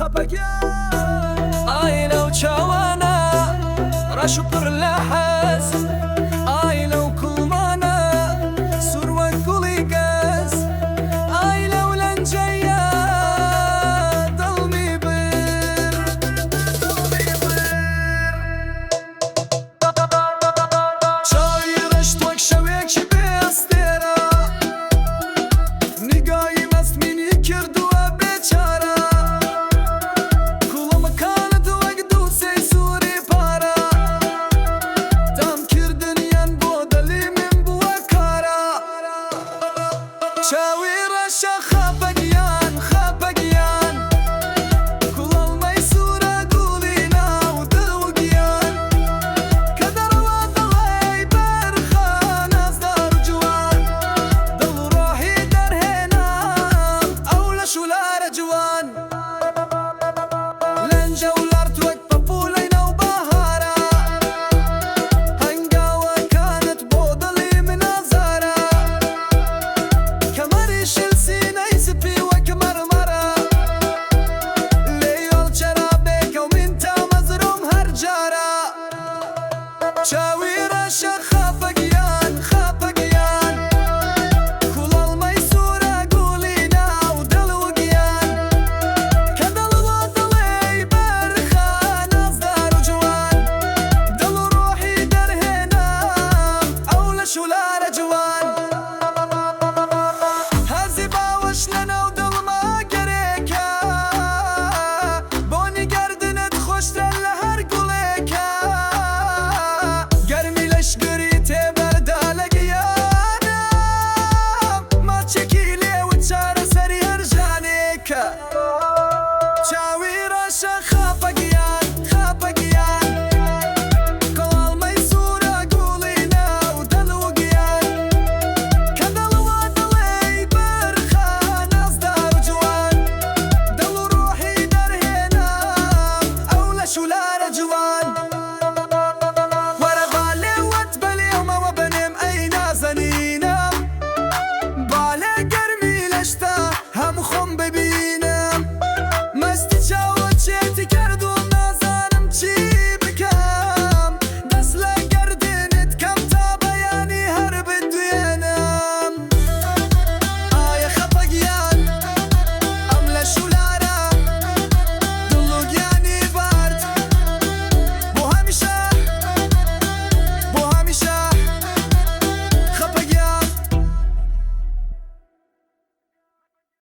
خەپەگیان. ئای لەو چاوانە ڕەش و پڕ لە حەز، ئای لەو کوڵمانە سوور وەک گوڵی گەز، ئای لەو لەنجەیە دڵمی برد. چاوی ڕەشت وەک شەوێکی بێ ئەستێرە، نیگای مەست منی کردووە بێچارە، کوڵمەکانت وەک دووسێی سووری پارە، تامکردنیان بۆ دڵی من بووە کارە. چاوی ڕەشە.